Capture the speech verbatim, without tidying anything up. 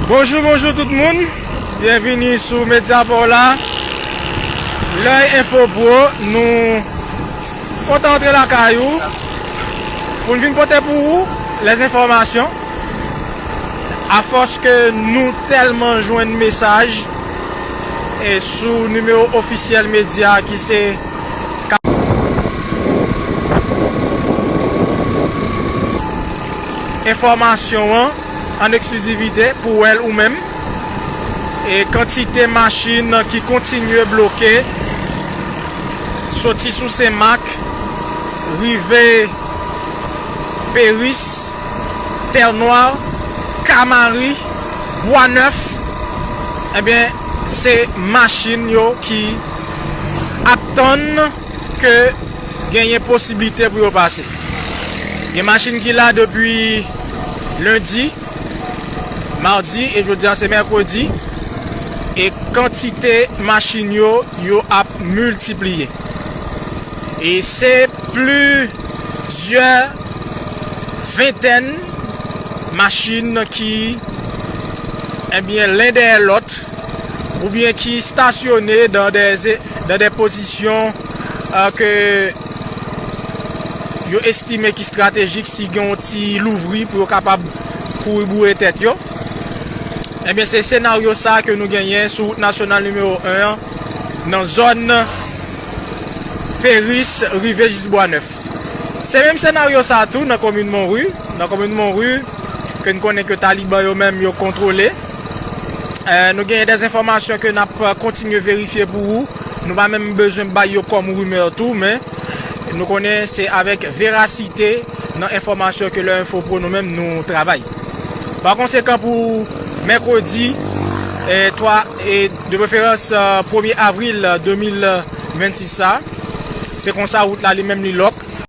Bonjou, bonjou tout moun. Byenvini sou medya pa w la. Lè Enfo Pro, nou kontan antre lakay ou pou n vin pote pou ou lèzenfòmasyon. Afòs ke nou tèlman jwenn mesaj e sou nimewo ofisyèl medya ki se ka-, enfòmasyon an an eksklizivite pou wè l ou menm. E kantite machin ki kontinye bloke, soti sou Senmak, rive Peris, Tènwa, Kamari, Bwa Nèf, ebyen, se machin yo ki ap tann ke genyen posiblite pou yo pase. Gen machin ki la depi lendi, madi, e jodi a se mèkredi, e kantite machin yo, yo ap miltipliye. E se plizyè ventèn machin ki, ebyen, len dèyè lòt, oubyen ki stasyone dan de, dan de pozisyon, euh, ke yo estime ki estratejik, si gen yon ti louvri pou yo kapab kouri boure tèt yo. Ebyen, se senaryo sa ke nou genyen sou wout nasyonal nimewo en an, nan zòn Peris, rive jis Bwa Nèf. Se menm senaryo sa tou nan komin Monri. Nan komin Monri, ke n konnen ke Taliban yo menm yo kontwole. Eh, nou genyen de enfòmasyon ke n ap kontinye verifye pou ou. Nou pa menm bezwen bay yo kòm rimè tou, men nou konnen se avèk verasite nan enfòmasyon ke Lè Enfo Pro nou menm nou travay. Pa konsekan, pou mèkredi, eh, twa, e de preferans, eh, premye avril, eh, de mil vennsis sa, se konsa wout la li menm li lòk.